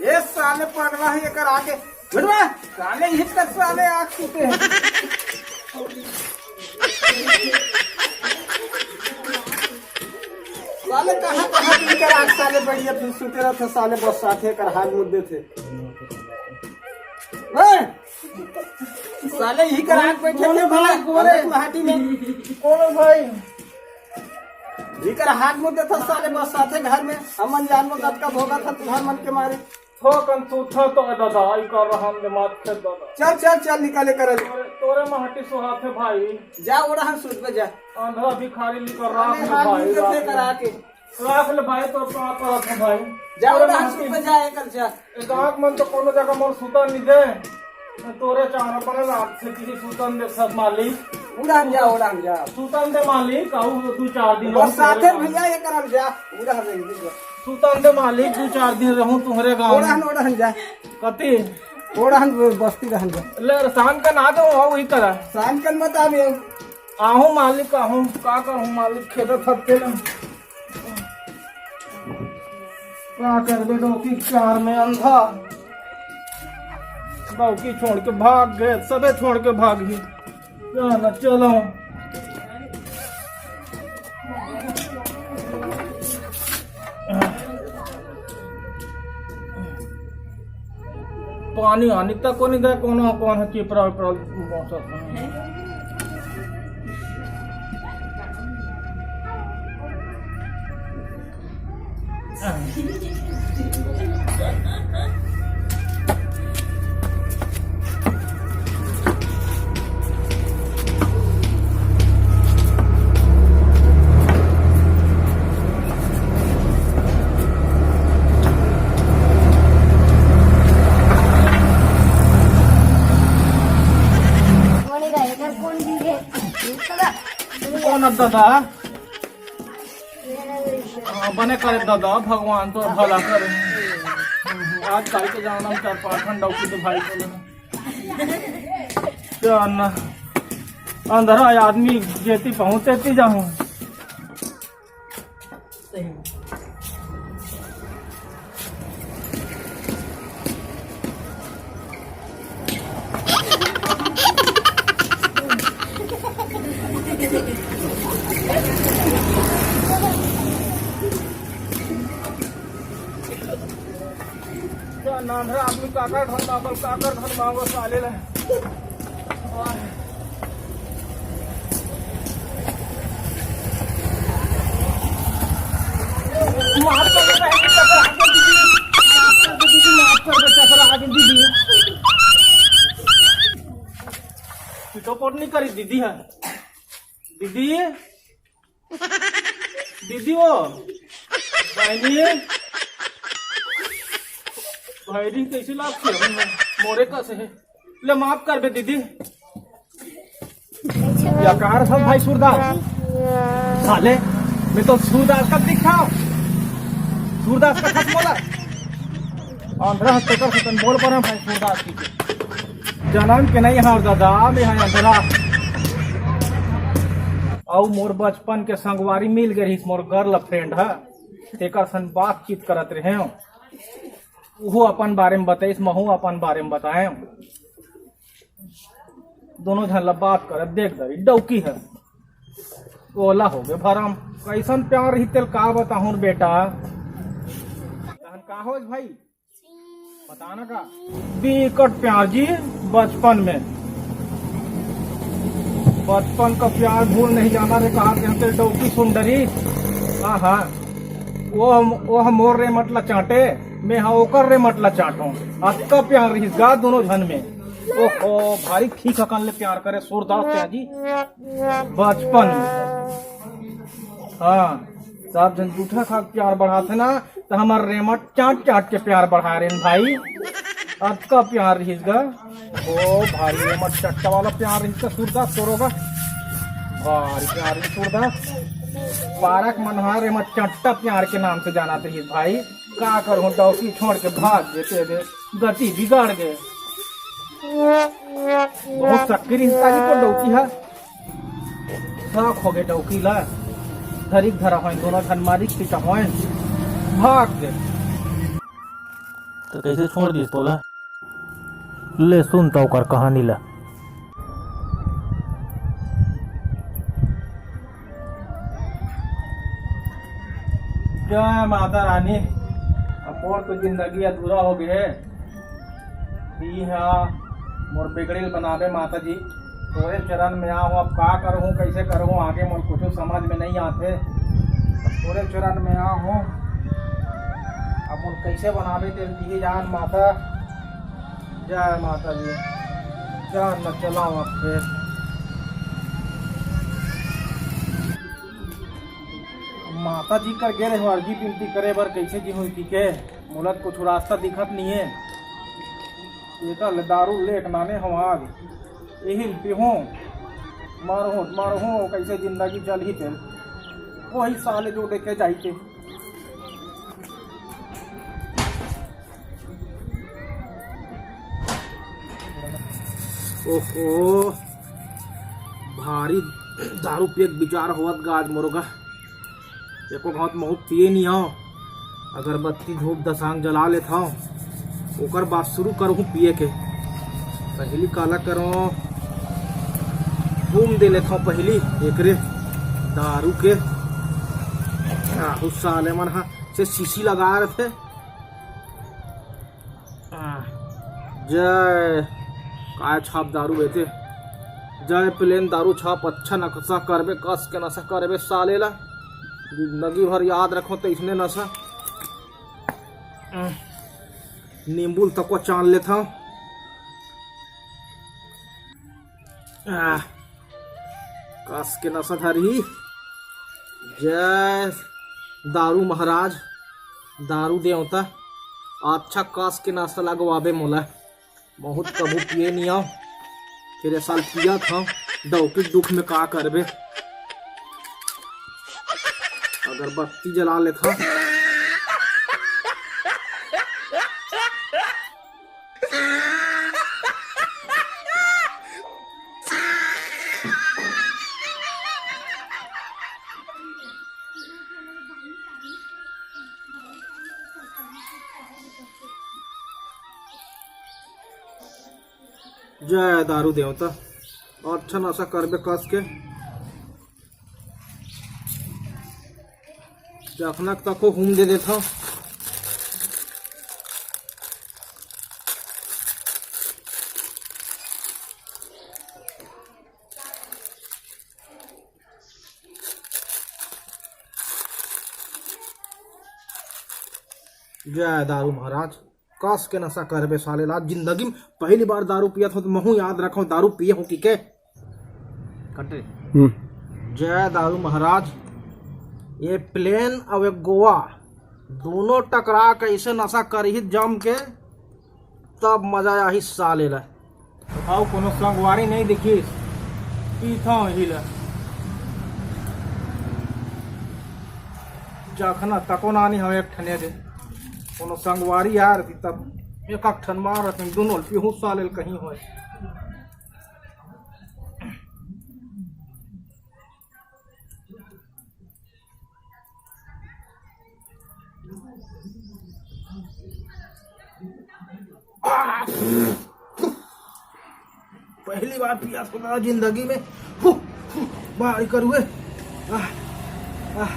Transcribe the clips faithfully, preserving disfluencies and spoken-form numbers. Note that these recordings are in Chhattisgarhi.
ए साले पगला है एकर आके। उठवा, साले ही तक साले आग सूते हैं। साले कहाँ कहाँ दिन कर आग साले बढ़िया दिन सूते रहते साले बस साथे कर हाथ मुद्दे थे। ए, साले ही कर आग बैठे थे भला गोरे माटी में। कौन है भाई? ही कर हाथ मुद्दे था साले बस साथे घर में। हमन जानबो कतका भोगा था तुहर मन के मारे। थोकन सूथा तो दादा, ई कर रहा हम दिमाग के दादा। चल, चल, चल, निकाले कर ले। तोरे, तोरे महटी सुहात है भाई। जा, ओढ़ा हम सूत पे जा। आंधरा भिखारी निकल रहा अरे, है हाथ भाई, मुंह राख से ले। करा के। राख ले भाई, तो का करत है भाई? जा, तोरे ओढ़ा हम महटी सूत पे जा, एकर जा। एक आंख मन तो कोनो जगह मोर सूता नहीं दे। तोरे चार पर रात से किसी सूतन दे सब मालिक। उड़ान जा, उड़ान जा। सूतन दे मालिक, आऊ दू चार दिन और और साथे तोरे भैया ये करम जा, उड़ान दे, दे, दे। सूतन दे मालिक, दू चार दिन रहूं तुम्हरे गांव में। उड़ान, उड़ान जा। कति? उड़ान बस्ती रहन जा। ले, शाम का ना दो, आओ वही करा। शाम का मत आवे। आहूं मालिक, आहूं, का कहूं मालिक, खेदत हत्ते ना। का करबे डौकी के प्यार में अंधा। डौकी छोड़ के भाग गए, सबे छोड़ के भाग गए। चलो, चलो। पानी आनी तक को नहीं दे, कोनो कौन है चिपरा उपरा मौसम। कौन अब दादा? हाँ, बने करे दादा, भगवान तो भला करे। आजकल के जमाना में चार पांच ठन डौकी तो भाई बोले। क्या ना, अंधरा आदमी जेती पहुंचे ती जाऊं। नांधरा आदमी काकर घर मांगल, काकर घर मांगल साले ला। माफ कर दे बहन, चक्कर आ गया दीदी। माफ कर दे दीदी, माफ कर दे, चक्कर आ गया दीदी। पिटो पोट नहीं करी दीदी है। दीदी, दीदी वो, बहनी, बहनी कैसे लागथे? मोरे कस हे। ले माफ करबे दीदी। या कार था भाई सूरदास। साले, मैं तो सूरदास का दिखा। सूरदास का खत बोला। अंधरा हत्या कर सकन बोल पर भाई सूरदास की। जनम के नहीं हार दादा, मैं हां अंधरा। अउ मोर बचपन के संगवारी मिल गए रहिस, मोर गर्लफ्रेंड ह, तेकर सन बातचीत करत रहे। उहू अपन बारे में बताइस, महू अपन बारे में बताए। दोनों झन ला बात करत देख डरी, डौकी ह, ओला हो गए भरम। कैसन प्यार रही तेल का बताहूं बेटा, तहन का हो भाई? बताना का? बिकट प्यार जी, बचपन में, बचपन का प्यार भूल नहीं जाना रे, कहा के हमसे डौकी सुंदरी। हाँ, हाँ, वो हम, वो हम मोर रे मतलब चाटे, मैं हाँ ओकर रे मतलब चाटो। अतका प्यार रहिस गा दोनों झन में। ओहो, भारी ठीक हकन ले प्यार करे सूरदास प्यार जी, बचपन में। हाँ। सब झन जूठा खा के प्यार बढ़ाथे ना, त हमर रेमट चाट चाट के प्यार बढ़ा रहे भाई। अतका प्यार रहिस गा। ओ भारी रेमट चट्टा वाला प्यार रहिस गा सूरदास तोरो गा। भारी प्यार रहिस सूरदास। पारक मन ह रेमट चट्टा प्यार के नाम से जाना रहिस भाई। का करहूं, डौकी छोड़ के भाग गे तेदे, गति बिगाड़ गे। बहुत सक्की रिहिस गा जी तो डौकी ह। शौक हो गे डौकी ला। धरी धरा होय, दोनों झन मारी पीटा होय। भाग गे। तो कैसे छोड़ दिस तोला? ले सुन तो ओकर कहानी ला। जय माता रानी। अब मोर तो जिंदगी अधूरा हो गए। ई हा मोर बिगड़िल बनाबे माता जी। तोरे चरण में आहूं, अब का करहूं, कैसे करहूं, आगे मोर कुछ समझ में नहीं आथे। अब तोरे चरण में आहूं, अब मोर कैसे बनाबे तेल दिए जान माता। जय माता जी। जान न चलाओ अब फिर। माता जी कर गे रहे अर्जी विनती करे बर, कैसे जी होई के? मोला तो कुछ रास्ता दिखत नहीं है। एकर ले दारू लेके नाने हम आग। यही पीहूं, मरहूं, मरहूं, कैसे जिंदगी चलही तेल? वही साले जो देखे जाई के। ओहो, भारी दारू पिए के विचार होवत गा आज मोरो गा। एको घांव महूं पिए नहीं हव। अगरबत्ती धूप दसांग जला लेत हव, ओकर बाद शुरू करहूं पिए के। पहली काला करो, घूम दे लेत हव पहली एकरे दारू के। आहू साले मन ह से शीशी लगा रथे। जय काय छाप दारू बेचे, जय प्लेन दारू छाप। अच्छा नशा करबे, कस के नशा करबे साले ला, जिंदगी भर याद रखो तो इसने नशा। नींबू ल तको चान लेथव। आह, कस के नशा धरही। जय दारू महाराज, दारू देवता, अच्छा कस के नशा लगवाबे मोला। बहुत कभू पिए नहीं आव, फिर ए साल पिया था। डौकी दुख में का करबे, अगरबत्ती जला लेथा। जय दारू देवता, अच्छा नशा करबे कस के। जखना तको हूम दे देथव। जय दारू महाराज, कस के नशा करबे साले ला। जिंदगी में पहली बार दारू पियत हो तो महू याद रखो दारू पिए हो कि के। कटे। हम्म। जय दारू महाराज। ये प्लेन अउ एक गोवा दोनों टकरा के ऐसे नशा करही जम के, तब मजा आही साले ला। अउ कोनो संगवारी नहीं दिखिस, पीथव इही ला। जखना तको नानी हवे एक ठने दे, कोनो संगवारी यार भी तब एक एक ठन मार रखें, दोनों पीहू साले ल कहीं होए। पहली बार पिया था जिंदगी में। हु, हु, बाहर करुए। आह, आह,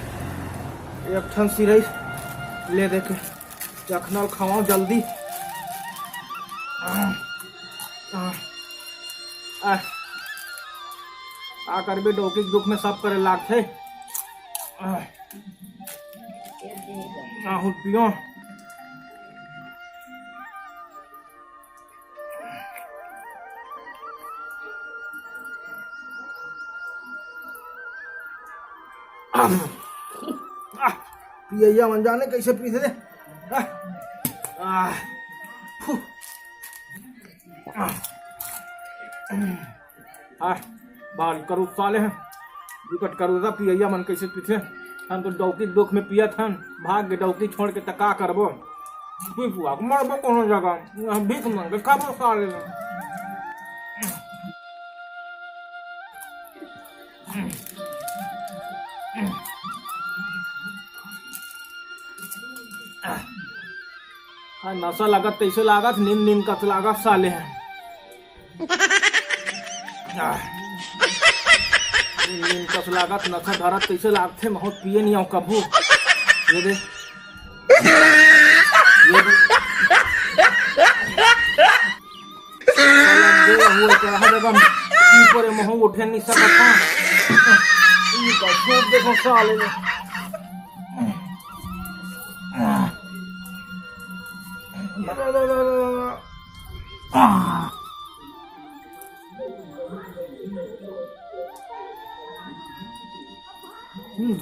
एक ठन सिरई ले देके चखना ल खवाओ जल्दी। आह, आह, आह। का करबे, डोकी के दुख में सब करे लागथे। आह। आहू पियो। आह, पियैया मन जाने कैसे पीथे रे। आह, आह, फू। आह, आह, बाल करू साले हैं, बिकट करू दा पियैया मन कैसे पीथे। हम तो डौकी दुख में पियत हन, भाग के डौकी छोड़ के त का करबो। पी पुआ के मरबो कोनो जगह, हम भीख मांग के खाबो साले। हाँ, नशा लागत तैसे लागत, नींद नींद कस लागत साले हैं। आह। नींद नींद कस लागत, नशा धरत तैसे लागथे, महूं पिए नहीं आऊं कभू। ये दे। ये दे। साला दे हुए तो हर जगह पी परे, महूं उठे नहीं सकत हूं। ये का सूट देखो साले ने।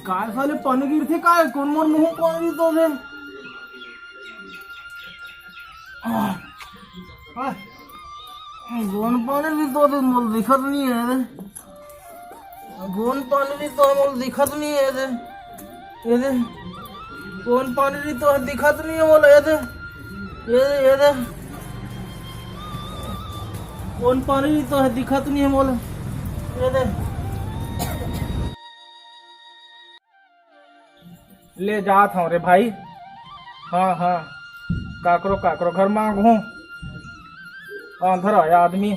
काय साले पानी गिरथे काय? कोन मोर मुंह पानी तो दे। आह, आह, कोन पानी भी तो दे, मोल दिखत नहीं है रे। कोन पानी भी तो मोल दिखत नहीं है रे। ये दे, कोन पानी भी तो दिखत नहीं है मोल, ये दे, ये दे, ये दे। कोन पानी भी तो दिखत नहीं है मोल, ये दे। ले जात हूँ रे भाई। हाँ, हाँ, काकरो, काकरो घर मांगहूँ। आंधरा है आदमी।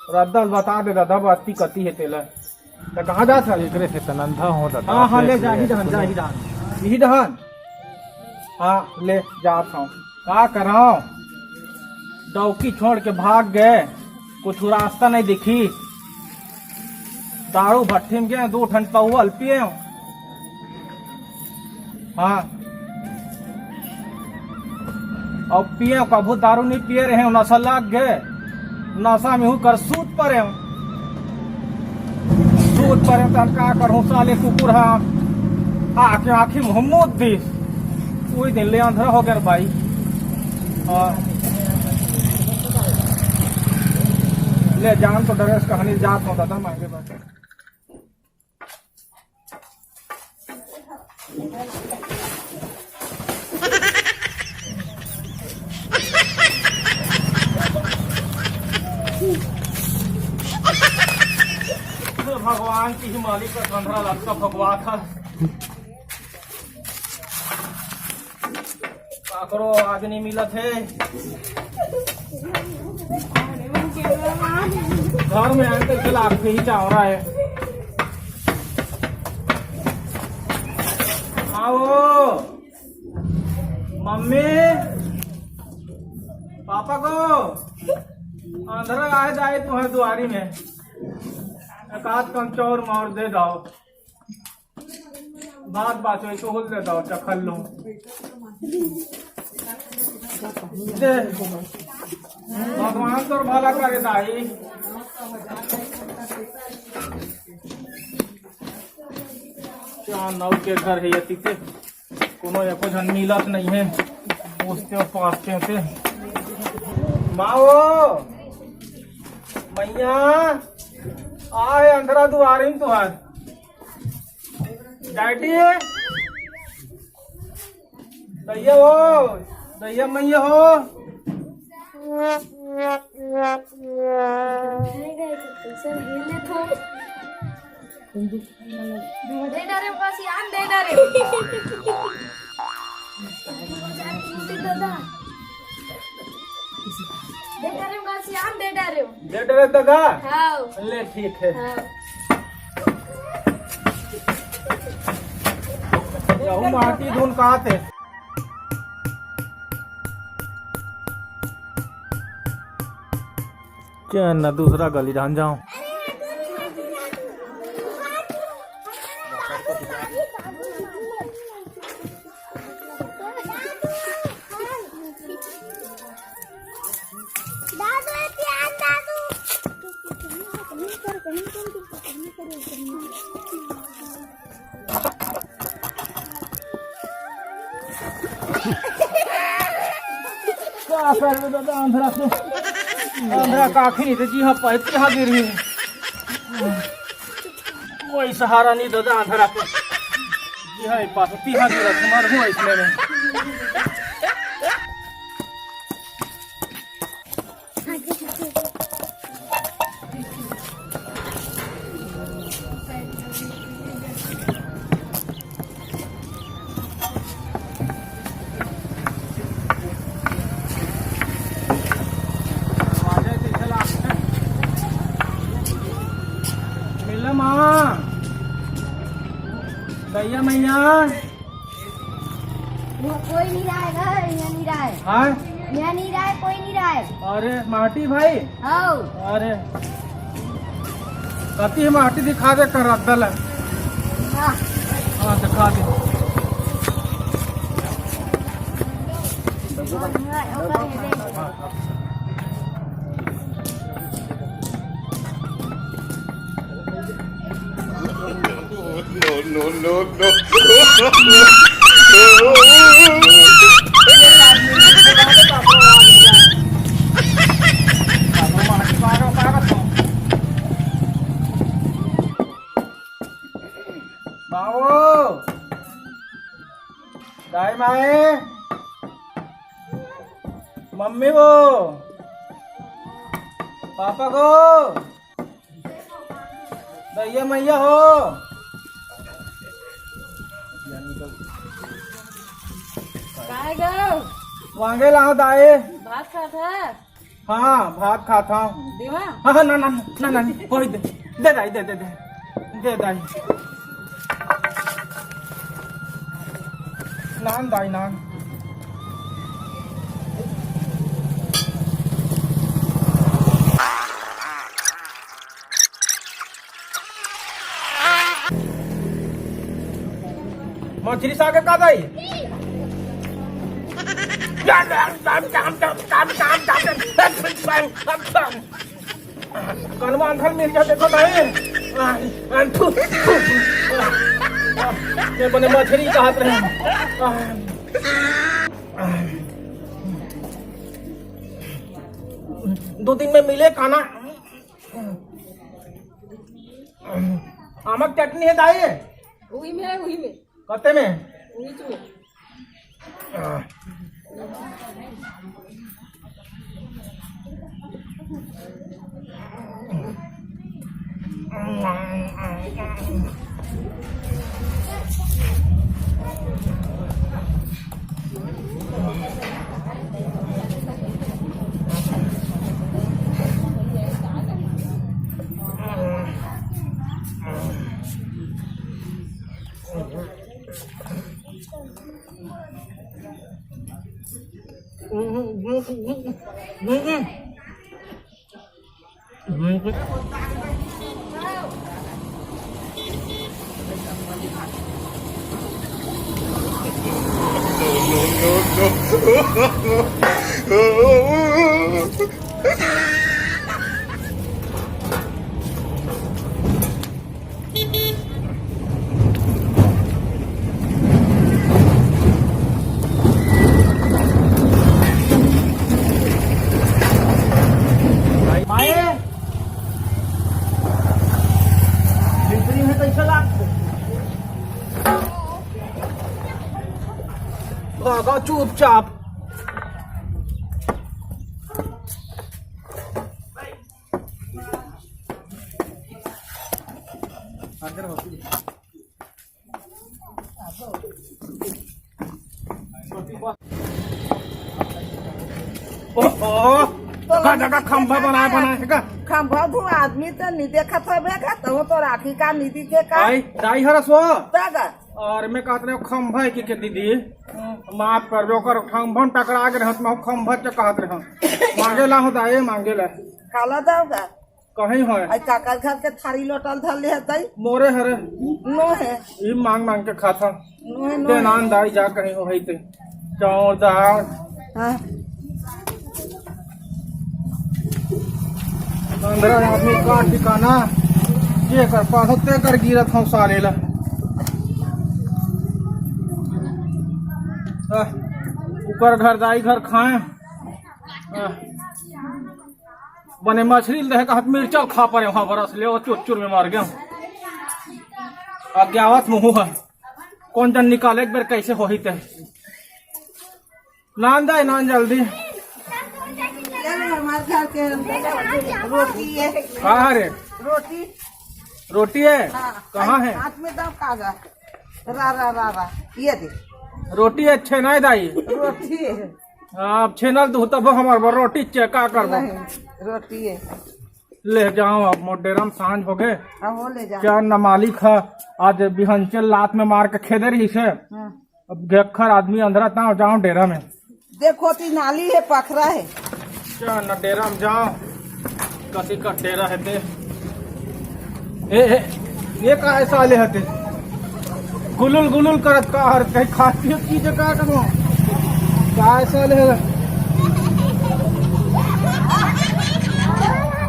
रद्दा ल बता दे दादा, बस्ती कती है तेला। त कहाँ जात हस? एकरे से त नंधा हो दादा। हाँ, हाँ, ले जा, ही डहन, जा, ही डहन। ही डहन। हाँ, ले जात हूँ। का करव? डौकी छोड़ के भाग गए, कुछ रास्ता नहीं दिखी। दारू भट्ठी में गए, दो ठन पौवा ल पिए। हाँ। अब पिए, कभू दारू नहीं पिए रहे, नशा लग गए, नशा में हूँ कर सूत परे। सूत परे, तब का करहूँ, साले कुकुर हा आके आँखी में मूत दिस। वही दिन ले अंधरा हो गया भाई। हाँ। ले जान तो डरेस कहानी जात हो दादा मांगे बस। भगवान की ही मालिक का संधरा लगता भगवान था। काकरो आवाज नहीं मिलत है। घर में आके के लागथे ही चावरा है। आओ मम्मी, पापा को अंधरा आए जाए तुम्हारे दुआरी में, एक आध कम चौर मार दे दो। बात बात होई तो होल दे दो, चखल लो। दे। भगवान तोर भला करे दाई। क्या नाव के घर है ये तीते? कोनो एको झन मिलत नहीं है। पूछते हो, पासते होते। माओ, मैया, आए अंधरा दुआरी में तुहार। डैडी, दैया हो, दैया मैया हो। दे डारे बस यार, दे डारे। दादा। दे डारे बस यार, दे डारे। दे डारे दादा? हाँ। ले ठीक है। हाँ। जाऊ माटी धुन कहात हे। चल ना, दूसरा गली ढान जाऊं। का करबे दादा, अंधरा के, अंधरा के आँखी नहीं दे जी, हाँ, पैती हाँ गिर ही। कोई सहारा नहीं दादा, अंधरा के। जी हाँ, पास ती हाँ गिर, तुम्हार हो इसमें में। मिला माँ, भैया मैया। वो कोई नहीं रहा है घर, यहाँ नहीं रहा है। हाँ? यहाँ नहीं रहा है, कोई नहीं रहा है। अरे माटी भाई। हाँ। अरे कति हम आटी दिखा दे कर रद्दल है। हाँ। हाँ, दिखा दे। No, no, no, no। बाबू, दाई माई, मम्मी वो, पापा को, भैया मैया हो। काय गो? मांगे लाओ दाई। भात खात है? हाँ, भात खात हूँ। देवा? हाँ, हाँ, ना, ना, ना, ना, ना, कोई दे, दे दाई, दे, दे, दे, दे दाई। नान दाई, नान। मछली साग का दाई? कनवा अंधर मिल गया, देखो दाई। ये बने मछली का हाथ रहे। दो दिन में मिले खाना। आमक चटनी है दाई? उही में है, उही में। कते में? उही में। माए, भितरी में कैसे लागते? भागा चुपचाप। ओहो, का जगह खंभा बनाए, बनाए हे का? खंभा धुआं आदमी तो नहीं देखत हवे का, तहु तो राखी का नहीं दिखे का? आई, दाई हरस वो? तगा। और मैं कहत रहे खंभा के, के दीदी, माफ कर दो, ओकर खंभा टकरा के रहत, मैं खंभा के कहत रहे। मांगे ला हो दाई, मांगे ला। काला दाओगा? कहीं होय। आई काकर घर के थारी लोटल धर ले हतई? मोरे हरे। नो है। ई मांग मांग के खाता। नो है, नो ते है। नान दाई जा कहीं हो हई ते। चाउर दाल। हाँ। अंधरा आदमी का ठिकाना। ये कर पास ते कर गिरत हूँ साले ला। आह, ऊपर घर दाई घर खाए। बने मछरी ल देहे कहत मिर्चा ल खा परे, वहां बरस ले, वो चुर चुर में मर गया। अज्ञावत मुंह है, कौन जन निकाले एक बेर कैसे होही ते। नान दाई, नान जल्दी। चल, हमारे घर के रोटी है। का रे? रोटी। रोटी है? हाँ। कहाँ है? हाथ में दो कागज। रा, रा, रा, रा। ये दे। रोटी है, छेना है दाई? रोटी है। आप छेना ल दू तब हमार बर रोटी चे, का करबो? नहीं, रोटी है। ले जाओ, अब मोर डेरा में सांझ हो गए। हाँ, वो ले जा। क्या न मालिक है, आज बिहन चे लात में मार के खेदे रहिसे। हाँ। अब घेखर आदमी अंधरा ताव जाओ डेरा में। देखो ती नाली है, पखरा है। क्या न डेरा में जाओ, कसी का डेरा है ते। ए, ए, ये का ऐसा ले हते? गुलुल गुलुल करत का हर कहीं खाए पिए की जगह का वो? का ऐसा ले हते?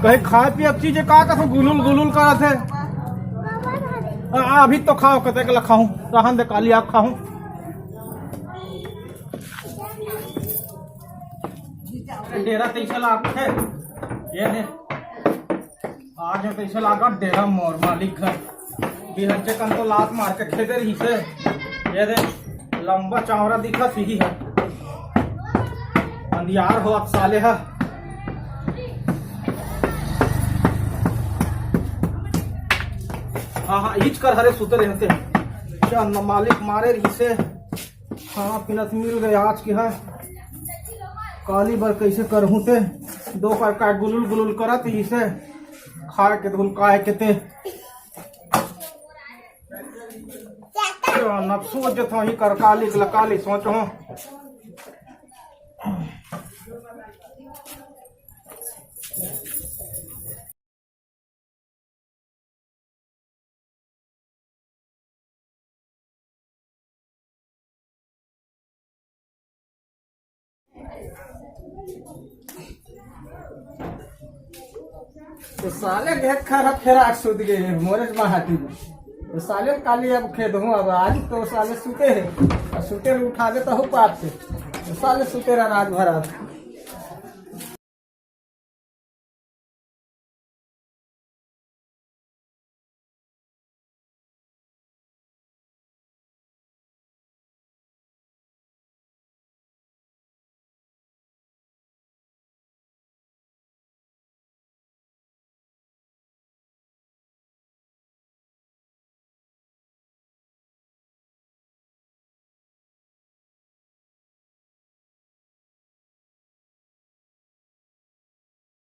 कहीं खाए पिए की जगह का तो गुलुल गुलुल करत है। आ, अभी तो खाओ, कते के खाऊं, रहन दे, काली आप खाऊं। डेरा तैसे लागत है, ये है। आज तैसे लागत डेरा मोर मालिक घर। बिहन चे कन तो लात मार के खेदे रहिसे। ये दे, लंबा चौड़ा दिखत ही है। अंधियार होत साले ह। हाँ, हाँ, इच कर हरे सुते रहते। चल, न मालिक मारे रहिसे। खाना पीना से मिल गए आज के है। काली बर कैसे करहूं ते, दो का, का गुलुल गुलुल करत ही से, खाए के धुल काहे के ते। क्या न सोच था ही कर काली, काली सोच हो। तो साले घेखर ह फेर आके सुत गए हे मोरे माटी में। तो साले काली अब खेदहूं, अब आज तो साले सुते हे, अउ सुते ले उठाबे तहू पाप से। तो साले सुते रहा रात भर आज।